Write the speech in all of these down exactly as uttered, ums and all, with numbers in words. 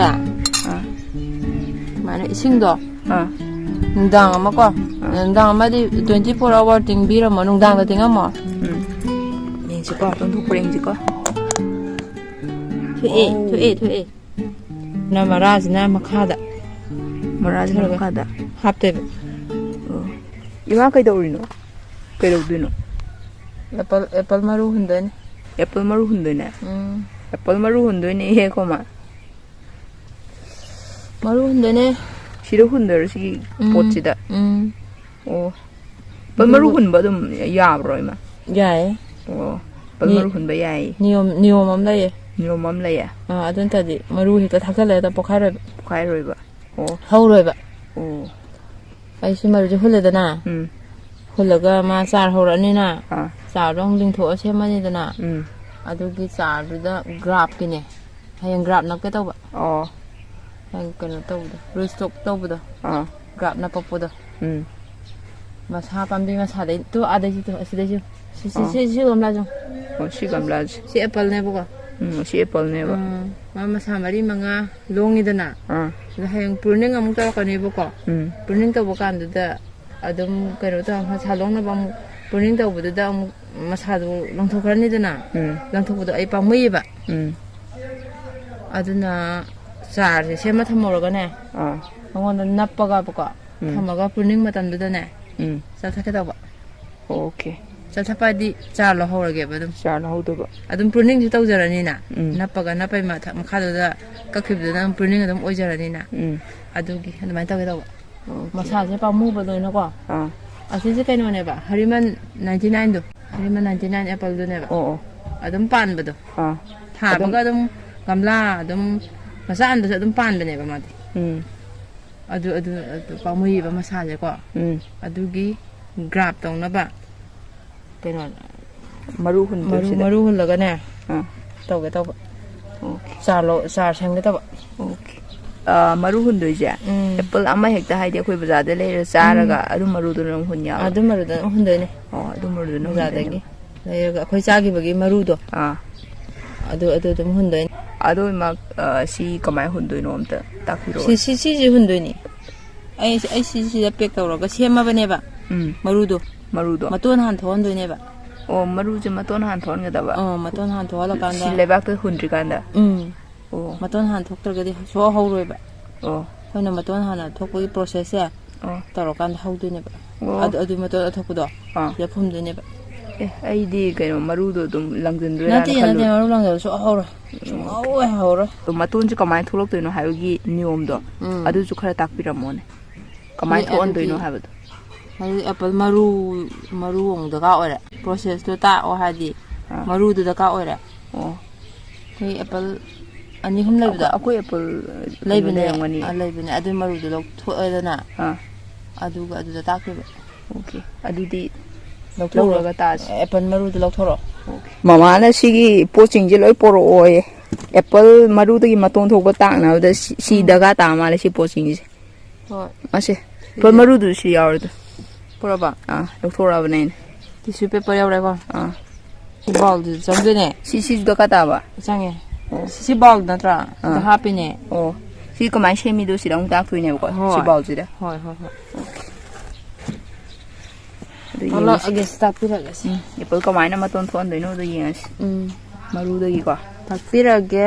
ꯑꯥ꯫ ꯁꯨꯃꯥꯏꯅ ꯏꯁꯤꯡꯗꯣ ꯑꯥ꯫ ꯅꯨꯡꯗꯥꯡ ꯑꯃ ꯀꯣ, ꯑꯥ꯫ ꯅꯨꯡꯗꯥꯡ ꯑꯃꯗꯤ twenty four hour ꯇꯤꯡꯕꯤꯔꯝꯃꯣ, ꯅꯨꯡꯗꯥꯡꯗ ꯇꯤꯡꯉꯝꯃꯣ꯫ ꯎꯝ꯫ ꯌꯦꯡꯁꯤꯀꯣ, ꯇꯣꯟꯊꯣꯛꯄ꯭ꯔꯥ ꯌꯦꯡꯁꯤꯀꯣ꯫ ꯊꯣꯛꯑꯦ, ꯑꯣ꯫ ꯊꯣꯛꯑꯦ, ꯊꯣꯛꯑꯦ꯫ ꯅ ꯃꯔꯥꯁꯤꯅ ꯃꯈꯥꯗ꯫ ꯃꯔꯥꯁꯤꯅ ꯊꯔꯒ ꯃꯈꯥꯗ꯫ ꯍꯥꯞꯇꯣꯏꯕ꯫ ꯑꯣ꯫ ꯏꯃꯥ ꯀꯩꯗꯧꯔꯤꯅꯣ? ꯀꯩꯗꯧꯗꯣꯏꯅꯣ? ꯑꯦꯄꯜ, ꯑꯦꯄꯜ ꯃꯔꯨ ꯍꯨꯟꯗꯣꯏꯅꯦ꯫ ꯑꯦꯄꯜ ꯃꯔꯨ ꯍꯨꯟꯗꯣꯏꯅꯦ? ꯎꯝ꯫ ꯑꯦꯄꯜ ꯃꯔꯨ ꯍꯨꯟꯗꯣꯏꯅꯦ, ꯏꯍꯦ, ꯈꯣꯃꯥ꯫ ꯃꯔꯨ ꯍꯨꯟꯗꯣꯏꯅꯦ꯫ ꯁꯤꯗ ꯍꯨꯟꯗꯣꯏꯔꯣ, ꯁꯤꯒꯤ ꯎꯝ, ꯄꯣꯠꯁꯤꯗ? ꯎꯝ꯫ ꯑꯣ꯫ ꯑꯦꯄꯜ ꯃꯔꯨ ꯑꯗꯨꯕꯨ ꯍꯨꯟꯕ ꯑꯗꯨꯝ ꯌꯥꯕ꯭ꯔꯣ, ꯏꯃꯥ? ꯌꯥꯏꯌꯦ꯫ ꯑꯣ꯫ ꯑꯦꯄꯜ ꯅꯤ-, ꯃꯔꯨ ꯍꯨꯟꯕ ꯌꯥꯏꯌꯦ꯫ ꯅꯤꯌꯣꯝ, ꯅꯤꯌꯣꯝ ꯑꯃ ꯂꯩꯌꯦ꯫ ꯅꯤꯌꯣꯝ ꯑꯃ ꯂꯩꯌꯦ? ꯑꯥ, ꯑꯗꯨ ꯅꯠꯇ꯭ꯔꯗꯤ ꯃꯔꯨ ꯍꯦꯛꯇ ꯊꯥꯛꯆꯜꯂꯦ, ꯍꯦꯛꯇ ꯄꯣꯛꯈꯥꯏꯔꯣꯏꯕ꯫ ꯄꯣꯛꯈꯥꯏꯔꯣꯏꯕ? ꯑꯣ꯫ ꯍꯧꯔꯣꯏꯕ꯫ ꯑꯣ꯫ ꯑꯩ ꯁꯤ ꯃꯔꯨꯁꯦ ꯍꯨꯜꯂꯦꯗꯅ, ꯎꯝ꯫ ꯍꯨꯜꯂꯒ ꯃꯥ ꯆꯥꯔ ꯍꯧꯔꯛꯑꯅꯤꯅ, ꯑꯥ꯫ ꯆꯥꯔꯗꯣ ꯑꯃꯨꯛ ꯂꯤꯡꯊꯣꯛꯑ ꯁꯦꯝꯃꯅꯤꯗꯅ, ꯎꯝ꯫ ꯑꯗꯨꯒꯤ ꯆꯥꯔꯗꯨꯗ ꯒ꯭ꯔꯥꯞꯀꯤꯅꯦ, ꯍꯌꯦꯡ ꯒ꯭ꯔꯥꯞ ꯅꯞꯀꯦ ꯇꯧꯕ꯫ ꯑꯣ꯫ ꯍꯌꯦꯡ ꯀꯩꯅꯣ ꯇꯧꯕꯗꯣ, ꯔꯨꯠ ꯁ꯭ꯇꯣꯛ ꯇꯧꯕꯗꯣ, ꯑꯥ꯫ ꯒ꯭ꯔꯥꯞ ꯅꯞꯄꯛꯄꯗꯣ꯫ ꯎꯝ꯫ ꯃꯁꯥ, ꯄꯥꯝꯕꯤ ꯃꯁꯥꯗꯩ, ꯇꯨ ꯑꯥꯗꯩꯁꯨ, ꯇꯨ ꯑꯁꯤꯗꯩꯁꯨ, ꯁꯤ, ꯁꯤ, ꯑꯥ꯫ ꯁꯤ, ꯁꯤ ꯒꯝꯂꯥꯁꯨ꯫ ꯑꯣ, ꯁꯤ ꯒꯝꯂꯥꯁꯦ꯫ ꯁꯤ ꯑꯦꯄꯜꯅꯦꯕꯀꯣ꯫ ꯎꯝ, ꯁꯤ ꯑꯦꯄꯜꯅꯦꯕ꯫ ꯎꯝ, ꯃꯥ ꯃꯁꯥ ꯃꯔꯤ ꯃꯉꯥ ꯂꯣꯡꯉꯤꯗꯅ꯫ ꯑꯥ꯫ ꯑꯗ ꯍꯌꯦꯡ ꯄ꯭ꯔꯨꯅꯤꯡ ꯑꯃꯨꯛ ꯇꯧꯔꯛꯀꯅꯦꯕꯀꯣ꯫ ꯎꯝ꯫ ꯄ꯭ꯔꯨꯅꯤꯡ ꯇꯧꯕ ꯀꯥꯟꯗꯨꯗ ꯑꯗꯨꯝ ꯀꯩꯅꯣ ꯇꯧꯔ ꯃꯁꯥ ꯂꯣꯡꯅꯕ ꯑꯃꯨꯛ ꯄ꯭ꯔꯨꯅꯤꯡ ꯇꯧꯕꯗꯨꯗ ꯑꯃꯨꯛ ꯃꯁꯥꯗꯨ ꯂꯪꯊꯣꯛꯈ꯭ꯔꯅꯤꯗꯅ꯫ ꯎꯝ꯫ ꯂꯪꯊꯣꯛꯄꯗꯣ ꯑꯩ ꯄꯥꯝꯃꯨꯏꯌꯦꯕ꯫ ꯎꯝ꯫ ꯑꯗꯨꯅ ꯆꯥꯔꯁꯦ ꯁꯦꯝꯃ ꯊꯝꯍꯧꯔꯒꯅꯦ, ꯑꯥ꯫ ꯃꯉꯣꯟꯗ ꯅꯞꯄꯒꯕꯀꯣ, ꯎꯝ꯫ ꯊꯝꯃꯒ ꯄ꯭ꯔꯨꯅꯤꯡ ꯃꯇꯝꯗꯨꯗꯅꯦ, ꯎꯝ꯫ ꯆꯠꯊꯠꯀꯦ ꯇꯧꯕ꯫ ꯑꯣꯀꯦ꯫ ꯆꯠꯊꯠꯄ ꯍꯥꯏꯗꯤ ꯆꯥꯔ ꯂꯧꯍꯧꯔꯒꯦꯕ ꯑꯗꯨꯝ꯫ ꯆꯥꯔ ꯂꯧꯍꯧꯗꯣꯏꯕ꯫ ꯑꯗꯨꯝ ꯄ꯭ꯔꯨꯅꯤꯡꯁꯨ ꯇꯧꯖꯔꯅꯤꯅ꯫ ꯎꯝ꯫ ꯅꯞꯄꯒ ꯅꯞꯄꯩ ꯃꯊꯛ-, ꯃꯈꯥꯗꯨꯗ ꯀꯛꯈꯤꯕꯗꯨꯅ ꯑꯗꯨꯝ ꯄ꯭ꯔꯨꯅꯤꯡ ꯑꯗꯨꯝ ꯑꯣꯏꯖꯔꯅꯤꯅ꯫ ꯎꯝ꯫ ꯑꯗꯨꯒꯤ ꯑꯗꯨꯃꯥꯏꯅ ꯇꯧꯒꯦ ꯇꯧꯕ꯫ ꯑꯣꯀꯦ꯫ ꯃꯁꯥꯁꯦ ꯄꯥꯝꯃꯨꯕ ꯂꯣꯏꯅꯀꯣ꯫ ꯑꯥ꯫ ꯑꯁꯤꯁꯦ ꯀꯩꯅꯣꯅꯦꯕ, ꯍꯔꯤꯃꯟ ninety nineꯗꯣ, ꯍꯔꯤꯃꯟ ninety nine appleꯗꯨꯅꯦꯕ꯫ ꯑꯣ, ꯑꯣ꯫ ꯑꯗꯨꯝ ꯄꯥꯟꯕꯗꯣ꯫ ꯑꯥ꯫ ꯊꯥꯕꯒ ꯑꯗꯨꯝ ꯑꯗꯨꯝ ꯒꯝꯂꯥ ꯑꯗꯨꯝ ꯃꯆꯥ ꯑꯃꯗꯁꯨ ꯑꯗꯨꯝ ꯄꯥꯟꯕꯅꯦꯕ ꯃꯥꯗꯤ꯫ ꯎꯝ꯫ ꯑꯗꯨ, ꯑꯗꯨ, ꯑꯗꯨ ꯄꯥꯝꯃꯨꯏꯌꯦꯕ ꯃꯁꯥꯁꯦꯀꯣ꯫ ꯎꯝ꯫ ꯑꯗꯨꯒꯤ ꯒ꯭ꯔꯥꯞ ꯇꯧꯅꯕ ꯀꯩꯅꯣ, ꯃꯔꯨ ꯍꯨꯟꯗꯣꯏꯁꯤꯗ? ꯃꯔꯨ ꯍꯨꯜꯂꯒꯅꯦ, ꯑꯥ꯫ ꯇꯧꯒꯦ ꯇꯧꯕ꯫ ꯑꯣꯀꯦ꯫ ꯆꯥꯔ ꯂꯧ-, ꯆꯥꯔ ꯁꯦꯝꯒꯦ ꯇꯧꯕ꯫ ꯑꯣꯀꯦ꯫ ꯑꯥ, ꯃꯔꯨ ꯍꯨꯟꯗꯣꯏꯁꯦ? ꯎꯝ꯫ ꯑꯦꯄꯜ ꯑꯃ ꯍꯦꯛꯇ, ꯍꯥꯏꯗꯤ ꯑꯩꯈꯣꯏ ꯕꯖꯥꯔꯗ ꯂꯩꯔ ꯆꯥꯔꯒ ꯎꯝ꯫ ꯑꯗꯨ ꯃꯔꯨꯗꯨꯅ ꯑꯗꯨꯝ ꯍꯨꯟ ꯌꯥꯕ꯭ꯔꯣ? ꯑꯗꯨ ꯃꯔꯨꯗꯨꯅ ꯑꯗꯨꯝ ꯍꯨꯟꯗꯣꯏꯅꯦ꯫ ꯑꯣ, ꯑꯗꯨ ꯃꯔꯨꯗꯨꯅ ꯕꯖꯥꯔꯗꯒꯤ ꯍꯨꯟꯗꯣꯏꯅꯦꯕ꯫ ꯂꯩꯔꯒ ꯑꯩꯈꯣꯏ ꯆꯥꯈꯤꯕꯒꯤ ꯃꯔꯨꯗꯣ꯫ ꯑꯥ꯫ ꯑꯗꯨ, ꯑꯗꯨ ꯑꯗꯨꯝ ꯍꯨꯟꯗꯣꯏꯅꯦ꯫ ꯑꯗꯨ ꯏꯃꯥ, ꯑ, ꯁꯤ ꯀꯃꯥꯏꯅ ꯍꯨꯟꯗꯣꯏꯅꯣ ꯑꯝꯇ ꯇꯥꯛꯄꯤꯔꯛꯑꯣ꯫ ꯁꯤ, ꯁꯤ, ꯁꯤꯁꯦ ꯍꯨꯟꯗꯣꯏꯅꯤ꯫ ꯑꯩ, ꯑꯩ ꯁꯤ, ꯁꯤꯗ ꯄꯦꯛ ꯇꯧꯔꯒ ꯁꯦꯝꯃꯕꯅꯦꯕ꯫ ꯎꯝ꯫ ꯃꯔꯨꯗꯣ꯫ ꯃꯔꯨꯗꯣ꯫ ꯃꯇꯣꯟ ꯍꯥꯟ ꯊꯣꯛꯍꯟꯗꯣꯏꯅꯦꯕ꯫ ꯑꯣ, ꯃꯔꯨꯁꯦ ꯃꯇꯣꯟ ꯍꯥꯟ ꯊꯣꯛꯍꯟꯒꯗꯕ? ꯑꯣ, ꯃꯇꯣꯟ ꯍꯥꯟ ꯊꯣꯛꯍꯜꯂꯀꯥꯟꯗ꯫ ꯁꯤ ꯂꯩꯕꯥꯛꯇ ꯍꯨꯟꯗ꯭ꯔꯤꯀꯥꯟꯗ? ꯎꯝ꯫ ꯑꯣ꯫ ꯃꯇꯣꯟ ꯍꯥꯟ ꯊꯣꯛꯇ꯭ꯔꯒꯗꯤ ꯁꯨꯛꯍꯧ ꯍꯧꯔꯣꯏꯕ꯫ ꯑꯣ꯫ ꯑꯩꯈꯣꯏꯅ ꯃꯇꯣꯟ ꯍꯥꯟꯅ ꯊꯣꯛꯄꯒꯤ process ꯁꯦ ꯑꯣ꯫ ꯇꯧꯔꯀꯥꯟꯗ ꯍꯧꯗꯣꯏꯅꯦꯕ꯫ ꯑꯣ꯫ ꯑꯗꯨ, ꯑꯗꯨ ꯃꯇꯣꯟ ꯑꯊꯣꯛꯄꯗꯣ ꯑꯥ꯫ ꯁꯤꯗ ꯐꯨꯝꯗꯣꯏꯅꯦꯕ꯫ ꯑꯦ, ꯑꯩꯗꯤ ꯀꯩꯅꯣ ꯃꯔꯨꯗꯣ ꯑꯗꯨꯝ ꯂꯪꯁꯤꯟꯗꯣꯏꯔꯥꯅ ꯅꯠꯇꯦ, ꯅꯠꯇꯦ, ꯈꯜꯂꯨꯔꯦ꯫ ꯃꯔꯨ ꯂꯪꯗꯕ ꯁꯨꯛꯍꯧ ꯍꯧꯔꯣꯏ꯫ ꯁꯨꯛꯍꯧ ꯍꯦꯛ ꯍꯧꯔꯣꯏ꯫ ꯑꯗꯣ ꯃꯇꯣꯟꯁꯦ ꯀꯃꯥꯏꯅ ꯊꯣꯛꯂꯛꯇꯣꯏꯅꯣ ꯍꯥꯏꯕꯒꯤ ꯅꯤꯌꯣꯝꯗꯣ ꯎꯝ꯫ ꯑꯗꯨꯁꯨ ꯈꯔ ꯇꯥꯛꯄꯤꯔꯝꯃꯣꯅꯦ꯫ ꯀꯃꯥꯏꯅ ꯍꯧꯖꯤꯛ ꯊꯣꯛꯍꯟꯗꯣꯏꯅꯣ ꯑꯗꯨꯗꯤ ꯍꯥꯏꯕꯗꯣ꯫ ꯍꯧꯖꯤꯛ apple ꯃꯔꯨ, ꯃꯔꯨ ꯑꯃꯨꯛ ꯗꯔꯀꯥꯔ ꯑꯣꯏꯔꯦ꯫ Process ꯇꯣ ꯇꯥꯛꯑꯣ ꯍꯥꯏꯗꯤ ꯑꯥ꯫ ꯃꯔꯨꯗꯨ ꯗꯔꯀꯥꯔ ꯑꯣꯏꯔꯦ꯫ ꯑꯣ꯫ ꯑꯩꯈꯣꯏ apple ꯑꯅꯤ ꯑꯍꯨꯝ ꯂꯩꯕꯗꯣ? ꯑꯩꯈꯣꯏ apple, ꯑ, ꯂꯩꯕꯅꯦ꯫ ꯂꯩꯔꯝꯒꯅꯤ꯫ ꯑꯥ, ꯂꯩꯕꯅꯦ꯫ ꯑꯗꯨ ꯃꯔꯨꯗꯣ ꯂꯧꯊꯣꯛꯑꯦꯗꯅ꯫ ꯑꯥ꯫ ꯑꯗꯨꯒ ꯑꯗꯨꯗ ꯇꯥꯛꯇꯣꯏꯕ꯫ Okay꯫ ꯑꯗꯨꯗꯤ ꯂꯧꯊꯣꯛꯎꯔꯣ꯫ ꯂꯧꯔꯒ ꯇꯥꯛꯑꯁꯤ꯫ Apple ꯃꯔꯨꯗꯣ ꯂꯧꯊꯣꯔꯛꯑꯣ꯫ Okay꯫ ꯃꯃꯥꯅ ꯁꯤꯒꯤ ꯄꯣꯠꯁꯤꯡꯁꯦ ꯂꯣꯏ ꯄꯣꯔꯛꯑꯣꯌꯦ꯫ Apple ꯃꯔꯨꯗꯒꯤ ꯃꯇꯣꯟ ꯊꯣꯛꯄ ꯇꯥꯛꯅꯕꯗ ꯁꯤ, ꯁꯤ ꯎꯝ꯫ ꯗꯔꯀꯥꯔ ꯇꯥ ꯃꯥꯜꯂꯦ, ꯁꯤ ꯄꯣꯠꯁꯤꯡꯁꯦ꯫ ꯍꯣꯏ꯫ ꯑꯁꯦ, ꯁꯤꯁꯦ꯫ Apple ꯃꯔꯨꯗꯨ ꯁꯤ ꯌꯥꯎꯔꯦꯗꯣ꯫ ꯄꯨꯔꯕ? ꯑꯥ, ꯂꯧꯊꯣꯔꯛꯑꯕꯅꯦ ꯑꯩꯅ꯫ Tissue paper ꯌꯥꯎꯔꯦꯀꯣ? ꯑꯥ꯫ ꯁꯤ bowlꯗꯨꯁꯨ ꯆꯪꯗꯣꯏꯅꯦ꯫ ꯁꯤ, ꯁꯤꯁꯨ ꯗꯔꯀꯥꯔ ꯇꯥꯕ? ꯆꯪꯉꯦ꯫ ꯑꯣ꯫ ꯁꯤ bowl ꯅꯠꯇ꯭ꯔꯥ? ꯁꯤꯗ ꯑꯥ꯫ ꯍꯥꯞꯄꯤꯅꯦ꯫ ꯑꯣ꯫ ꯁꯤ ꯀꯃꯥꯏꯅ ꯁꯦꯝꯃꯤꯗꯣ ꯁꯤꯗ ꯑꯃꯨꯛ ꯇꯥꯛꯇꯣꯏꯅꯦꯕꯀꯣ, ꯁꯤ ꯍꯣꯏ꯫ Bowlꯁꯤꯗ꯫ ꯍꯣꯏ, ꯍꯣꯏ, ꯍꯣꯏ꯫ ꯑꯗꯨ ꯌꯦꯡꯉꯁꯤ꯫ ꯇꯥꯛꯂꯛꯑꯒꯦ, ꯁꯤ ꯇꯥꯛꯄꯤꯔꯒꯦ ꯁꯤ꯫ ꯎꯝ, apple ꯀꯃꯥꯏꯅ ꯃꯇꯣꯟ ꯊꯣꯛꯍꯟꯗꯣꯏꯅꯣꯗꯣ ꯌꯦꯡꯉꯁꯤ꯫ ꯎꯝ꯫ ꯃꯔꯨꯗꯒꯤꯀꯣ꯫ ꯇꯥꯛꯄꯤꯔꯒꯦ꯫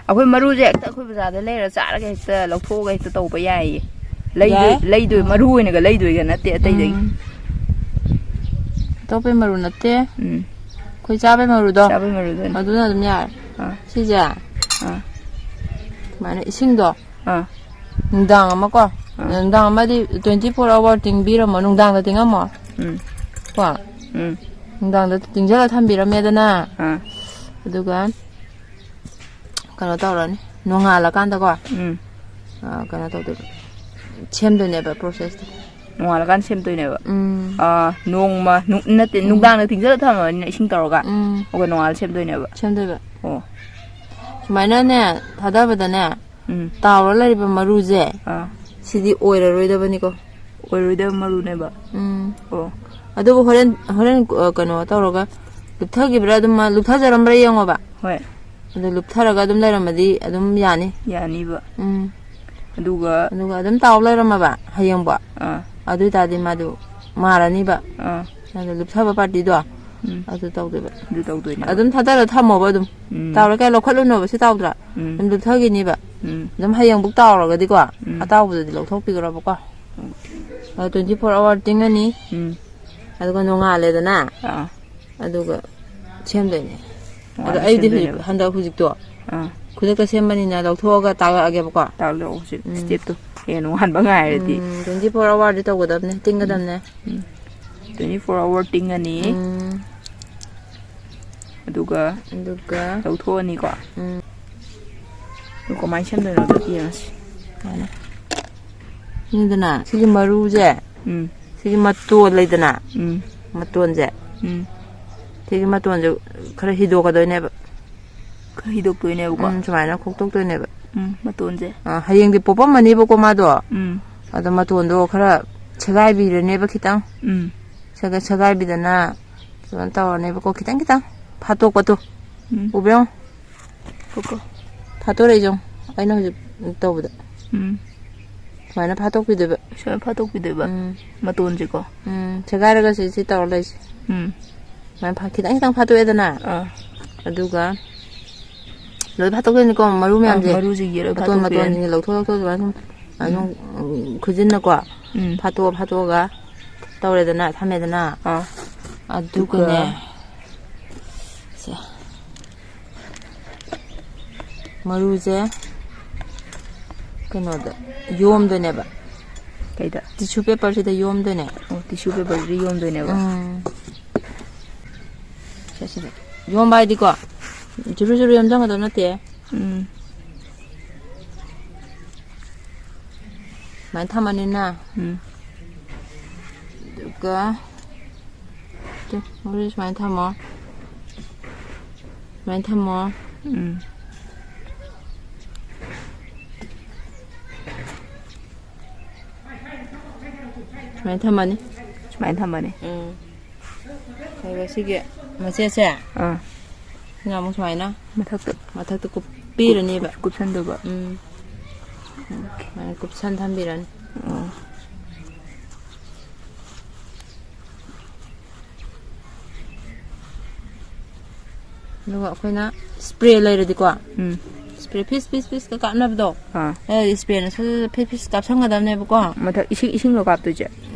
ꯑꯩꯈꯣꯏ ꯃꯔꯨꯁꯦ ꯍꯦꯛꯇ ꯑꯩꯈꯣꯏ ꯕꯖꯥꯔꯗ ꯂꯩꯔ ꯆꯥꯔꯒ ꯍꯦꯛꯇ ꯂꯧꯊꯣꯛꯑꯒ ꯍꯦꯛꯇ ꯇꯧꯕ ꯌꯥꯏꯌꯦ꯫ ꯂꯩꯗꯣꯏ-, ꯌꯥꯏ꯫ ꯂꯩꯗꯣꯏ, ꯎꯝ꯫ ꯃꯔꯨ ꯑꯣꯏꯅꯒ ꯂꯩꯗꯣꯏꯒ ꯅꯠꯇꯦ ꯑꯇꯩꯗꯒꯤ꯫ ꯎꯝ꯫ ꯑꯇꯣꯞꯄꯩ ꯃꯔꯨ ꯅꯠꯇꯦ꯫ ꯎꯝ꯫ ꯑꯩꯈꯣꯏ ꯆꯥꯕꯩ ꯃꯔꯨꯗꯣ꯫ ꯆꯥꯕꯩ ꯃꯔꯨꯗꯣ ꯑꯣꯏꯅ꯫ ꯑꯗꯨꯅ ꯑꯗꯨꯝ ꯌꯥꯔꯦ꯫ ꯑꯥ꯫ ꯁꯤꯁꯦ꯫ ꯑꯥ꯫ ꯁꯨꯃꯥꯏꯅ ꯏꯁꯤꯡꯗꯣ꯫ ꯑꯥ꯫ ꯅꯨꯡꯗꯥꯡ ꯑꯃꯀꯣ꯫ ꯑꯥ꯫ ꯅꯨꯡꯗꯥꯡ ꯑꯃꯗꯤ twenty four hour ꯇꯤꯡꯕꯤꯔꯝꯃꯣ꯫ ꯅꯨꯡꯗꯥꯡꯗ ꯇꯤꯡꯉꯝꯃꯣ꯫ ꯎꯝ꯫ ꯀꯣ꯫ ꯎꯝ꯫ ꯅꯨꯡꯗꯥꯡꯗ ꯇꯤꯡꯁꯤꯜꯂ ꯊꯝꯕꯤꯔꯝꯃꯦꯗꯅ꯫ ꯑꯥ꯫ ꯑꯗꯨꯒ ꯀꯩꯅꯣ ꯇꯧꯔꯅꯤ꯫ ꯅꯣꯡꯉꯥꯜꯂꯀꯥꯟꯗꯀꯣ꯫ ꯎꯝ꯫ ꯑꯥ, ꯀꯩꯅꯣ ꯇꯧꯗꯣꯏꯕ꯫ ꯁꯦꯝꯗꯣꯏꯅꯦꯕ processꯇꯣ꯫ ꯅꯣꯡꯉꯥꯜꯂꯀꯥꯟꯗ ꯁꯦꯝꯗꯣꯏꯅꯦꯕ꯫ ꯎꯝ꯫ ꯑꯥ, ꯅꯣꯡꯃ, ꯅꯨ-, ꯅꯠꯇꯦ, ꯎꯝ꯫ ꯅꯨꯡꯗꯥꯡꯗ ꯇꯤꯡꯁꯤꯜꯂ ꯊꯝꯃꯕꯅꯤꯅ ꯏꯁꯤꯡ ꯇꯧꯔꯒ꯫ ꯎꯝ꯫ ꯑꯗꯨꯒ ꯅꯣꯡꯉꯥꯜꯂ ꯁꯦꯝꯗꯣꯏꯅꯦꯕ꯫ ꯁꯦꯝꯗꯣꯏꯕ꯫ ꯑꯣ꯫ ꯁꯨꯃꯥꯏꯅꯅꯦ, ꯊꯥꯗꯕꯗꯅꯦ, ꯎꯝ꯫ ꯇꯥꯎꯔ ꯂꯩꯔꯤꯕ ꯃꯔꯨꯁꯦ, ꯑꯥ꯫ ꯁꯤꯗꯤ ꯑꯣꯏꯔꯔꯣꯏꯗꯕꯅꯤꯀꯣ꯫ ꯑꯣꯏꯔꯣꯏꯗꯕ ꯃꯔꯨꯅꯦꯕ꯫ ꯎꯝ꯫ ꯑꯣ꯫ ꯑꯗꯨꯕꯨ ꯍꯣꯔꯦꯟ, ꯍꯣꯔꯦꯟ, ꯑ, ꯀꯩꯅꯣ ꯇꯧꯔꯒ ꯂꯨꯞꯊꯈꯤꯕ꯭ꯔꯥ ꯑꯗꯨꯝ ꯃꯥ ꯂꯨꯞꯊꯖꯔꯝꯕ꯭ꯔꯥ ꯌꯦꯡꯉꯣꯕ꯫ ꯍꯣꯏ꯫ ꯑꯗꯨ ꯂꯨꯞꯊꯔꯒ ꯑꯗꯨꯝ ꯂꯩꯔꯝꯃꯗꯤ ꯑꯗꯨꯝ ꯌꯥꯅꯤ꯫ ꯌꯥꯅꯤꯕ꯫ ꯎꯝ꯫ ꯑꯗꯨꯒ ꯑꯗꯨꯒ ꯑꯗꯨꯝ ꯇꯥꯎ ꯂꯩꯔꯝꯃꯕ ꯍꯌꯦꯡꯕꯣ꯫ ꯑꯥ꯫ ꯑꯗꯨ ꯑꯣꯏꯇꯥꯔꯗꯤ ꯃꯥꯗꯨ ꯃꯥꯔꯅꯤꯕ꯫ ꯑꯥ꯫ ꯑꯗꯨ ꯂꯨꯞꯊꯕ ꯄꯥꯔꯇꯤꯗꯣ꯫ ꯎꯝ꯫ ꯑꯗꯨ ꯇꯧꯗꯣꯏꯕ꯫ ꯑꯗꯨ ꯇꯧꯗꯣꯏꯅꯦꯕ꯫ ꯑꯗꯨꯝ ꯊꯥꯗꯔ ꯊꯝꯃꯣꯕ ꯑꯗꯨꯝ꯫ ꯎꯝ꯫ ꯇꯥꯎꯔ ꯀꯌꯥ ꯂꯧꯈꯠꯂꯨꯅꯣꯕ ꯁꯤ ꯇꯥꯎꯗ꯭ꯔꯥ꯫ ꯎꯝ꯫ ꯑꯗꯨꯝ ꯂꯨꯞꯊꯈꯤꯅꯤꯕ꯫ ꯎꯝ꯫ ꯑꯗꯨꯝ ꯍꯌꯦꯡꯕꯨꯛ ꯇꯥꯎꯔꯒꯗꯤꯀꯣ꯫ ꯎꯝ꯫ ꯑꯇꯥꯎꯕꯗꯨꯗꯤ ꯂꯧꯊꯣꯛꯄꯤꯈ꯭ꯔꯣꯕꯀꯣ꯫ ꯎꯝ꯫ ꯑꯗꯣ twenty four hour ꯇꯤꯡꯉꯅꯤ꯫ ꯎꯝ꯫ ꯑꯗꯨꯒ ꯅꯣꯡꯉꯥꯜꯂꯦꯗꯅ꯫ ꯑꯥ꯫ ꯑꯗꯨꯒ ꯁꯦꯝꯗꯣꯏꯅꯦ꯫ ꯑꯗꯣ ꯅꯣꯡꯉꯥꯜꯂ ꯑꯩꯗꯤ ꯍꯧꯖꯤꯛ ꯁꯦꯝꯗꯣꯏꯅꯦꯕ꯫ ꯍꯟꯗꯛ ꯍꯧꯖꯤꯛꯇꯣ ꯑꯥ꯫ ꯈꯨꯗꯛꯇ ꯁꯦꯝꯕꯅꯤꯅ ꯂꯧꯊꯣꯛꯑꯒ ꯇꯥꯛꯂꯛꯑꯒꯦꯕꯀꯣ꯫ ꯇꯥꯛꯂꯛꯑꯣ ꯍꯧꯖꯤꯛ ꯎꯝ꯫ Stepꯇꯣ꯫ ꯍꯌꯦꯡ ꯅꯣꯡꯉꯥꯟꯕ ꯉꯥꯏꯔꯗꯤ꯫ ꯎꯝ, twenty four hourꯗꯤ ꯇꯧꯒꯗꯕꯅꯦ, ꯇꯤꯡꯒꯗꯕꯅꯦ꯫ ꯎꯝ꯫ Twenty four hour ꯇꯤꯡꯉꯅꯤ꯫ ꯎꯝ꯫ ꯑꯗꯨꯒ ꯑꯗꯨꯒ ꯂꯧꯊꯣꯛꯑꯅꯤꯀꯣ꯫ ꯎꯝ꯫ ꯑꯗꯨ ꯀꯃꯥꯏꯅ ꯁꯦꯝꯗꯣꯏꯅꯣꯗꯣ ꯌꯦꯡꯉꯁꯤ꯫ ꯁꯨꯃꯥꯏꯅ꯫ ꯁꯤꯗꯅ ꯁꯤꯒꯤ ꯃꯔꯨꯁꯦ, ꯎꯝ꯫ ꯁꯤꯒꯤ ꯃꯇꯣꯟ ꯂꯩꯗꯅ, ꯎꯝ꯫ ꯃꯇꯣꯟꯁꯦ, ꯎꯝ꯫ ꯁꯤꯒꯤ ꯃꯇꯣꯟꯁꯦ ꯈꯔ ꯍꯤꯗꯣꯛꯀꯗꯣꯏꯅꯦꯕ꯫ ꯈꯔ ꯍꯤꯗꯣꯛꯇꯣꯏꯅꯦꯕꯀꯣ꯫ ꯎꯝ, ꯁꯨꯃꯥꯏꯅ ꯈꯣꯛꯇꯣꯛꯇꯣꯏꯅꯦꯕ꯫ ꯎꯝ, ꯃꯇꯣꯟꯁꯦ꯫ ꯑ, ꯍꯌꯦꯡꯗꯤ ꯄꯣꯞꯄꯝꯃꯅꯦꯕꯀꯣ ꯃꯥꯗꯣ꯫ ꯎꯝ꯫ ꯑꯗꯣ ꯃꯇꯣꯟꯗꯣ ꯈꯔ ꯁꯦꯒꯥꯏꯕꯤꯔꯅꯦꯕ ꯈꯤꯇꯪ꯫ ꯎꯝ꯫ ꯁꯦꯒꯥ-, ꯁꯦꯒꯥꯏꯕꯤꯗꯅ ꯀꯩꯅꯣ ꯇꯧꯔꯅꯦꯕꯀꯣ, ꯈꯤꯇꯪ ꯈꯤꯇꯪ ꯐꯥꯠꯇꯣꯛꯄꯗꯣ꯫ ꯎꯝ꯫ ꯎꯕ꯭ꯔꯥ ꯌꯦꯡꯉꯣ? ꯀꯣ, ꯀꯣ꯫ ꯐꯥꯠꯇꯣꯔꯛꯏꯁꯦ ꯌꯦꯡꯉꯣ, ꯑꯩꯅ ꯍꯧꯖꯤꯛ ꯇꯧꯕꯗ꯫ ꯎꯝ꯫ ꯁꯨꯃꯥꯏꯅ ꯐꯥꯠꯇꯣꯛꯄꯤꯗꯣꯏꯕ꯫ ꯁꯨꯃꯥꯏꯅ ꯐꯥꯠꯇꯣꯛꯄꯤꯗꯣꯏꯕ꯫ ꯎꯝ꯫ ꯃꯇꯣꯟꯁꯦꯀꯣ꯫ ꯎꯝ, ꯁꯦꯒꯥꯏꯔꯒ ꯁꯤ, ꯁꯤ ꯇꯧꯔ ꯂꯩꯁꯦ꯫ ꯎꯝ꯫ ꯁꯨꯃꯥꯏꯅ ꯐꯥ-, ꯈꯤꯇꯪ ꯈꯤꯇꯪ ꯐꯥꯠꯇꯣꯛꯑꯦꯗꯅ꯫ ꯑꯥ꯫ ꯑꯗꯨꯒ ꯂꯣꯏ ꯐꯥꯠꯇꯣꯛꯇꯣꯏꯅꯤꯀꯣ, ꯃꯔꯨ ꯑꯥ, ꯃꯌꯥꯝꯁꯦ꯫ ꯃꯔꯨꯁꯤꯡꯁꯦ ꯂꯣꯏ ꯃꯇꯣꯟ, ꯐꯥꯠꯇꯣꯛꯄꯤꯔꯅꯤ꯫ ꯃꯇꯣꯟꯁꯤꯡꯁꯦ ꯂꯧꯊꯣꯛ, ꯂꯧꯊꯣꯛ, ꯁꯨꯃꯥꯏꯅ ꯁꯨꯝ, ꯁꯨꯃꯥꯏꯅ ꯁꯨꯝ, ꯎꯝ꯫ ꯎꯝ, ꯈꯨꯖꯤꯟꯅꯀꯣ꯫ ꯎꯝ꯫ ꯐꯥꯠꯇꯣꯛꯑ, ꯐꯥꯠꯇꯣꯛꯑꯒ ꯇꯧꯔꯦꯗꯅ, ꯊꯝꯃꯦꯗꯅ꯫ ꯑꯥ꯫ ꯑꯗꯨꯒꯅꯦ꯫ ꯑꯗꯨꯒ ꯁꯦ꯫ ꯃꯔꯨꯁꯦ ꯀꯩꯅꯣꯗ ꯌꯣꯝꯗꯣꯏꯅꯦꯕ꯫ ꯀꯩꯗ? Tissue paperꯁꯤꯗ ꯌꯣꯝꯗꯣꯏꯅꯦ꯫ ꯑꯣ, tissue paperꯁꯤꯗ ꯌꯣꯝꯗꯣꯏꯅꯦꯕ꯫ ꯎꯝ꯫ ꯁꯦ, ꯁꯤꯗ꯫ ꯌꯣꯝꯕ ꯍꯥꯏꯗꯤꯀꯣ, ꯆꯨꯔꯨ ꯆꯨꯔꯨ ꯌꯣꯝꯁꯤꯟꯒꯗꯕ ꯅꯠꯇꯦ꯫ ꯎꯝ꯫ ꯁꯨꯃꯥꯏꯅ ꯊꯝꯃꯅꯤꯅ꯫ ꯎꯝ꯫ ꯑꯗꯨꯒ ꯇꯨ, ꯃꯔꯨꯁꯦ ꯁꯨꯃꯥꯏꯅ ꯊꯝꯃꯣ꯫ ꯁꯨꯃꯥꯏꯅ ꯊꯝꯃꯣ꯫ ꯎꯝ꯫ ꯁꯨꯃꯥꯏꯅ ꯊꯝꯃꯅꯤ꯫ ꯁꯨꯃꯥꯏꯅ ꯊꯝꯃꯅꯤ꯫ ꯎꯝ꯫ ꯑꯗꯨꯒ ꯁꯤꯒꯤ ꯃꯆꯦꯠꯁꯦ ꯑꯥ꯫ ꯁꯤꯅ ꯑꯃꯨꯛ ꯁꯨꯃꯥꯏꯅ ꯃꯊꯛꯇ ꯃꯊꯛꯇ ꯀꯨꯞꯄꯤꯔꯅꯦꯕ꯫ ꯀꯨꯞꯁꯟꯗꯣꯏꯕ꯫ ꯎꯝ꯫ ꯁꯨꯃꯥꯏꯅ ꯀꯨꯞꯁꯟ ꯊꯝꯕꯤꯔꯅꯤ꯫ ꯑꯣ꯫ ꯑꯗꯨꯒ ꯑꯩꯈꯣꯏꯅ ꯏꯁꯄ꯭ꯔꯦ ꯂꯩꯔꯗꯤꯀꯣ, ꯎꯝ꯫ ꯏꯁꯄ꯭ꯔꯦ ꯐꯤꯁ ꯐꯤꯁ ꯐꯤꯁꯀ ꯀꯥꯞꯅꯕꯗꯣ, ꯑꯥ꯫ ꯑꯦ, ꯏꯁꯄ꯭ꯔꯦꯅ ꯁꯠ ꯁꯠ ꯁꯠ ꯐꯤꯁ ꯐꯤꯁ ꯀꯥꯞꯁꯟꯒꯗꯕꯅꯦꯕꯀꯣ꯫ ꯃꯊꯛ ꯏꯁꯤꯡ, ꯏꯁꯤꯡꯂꯣ ꯀꯥꯞꯇꯣꯏꯁꯦ?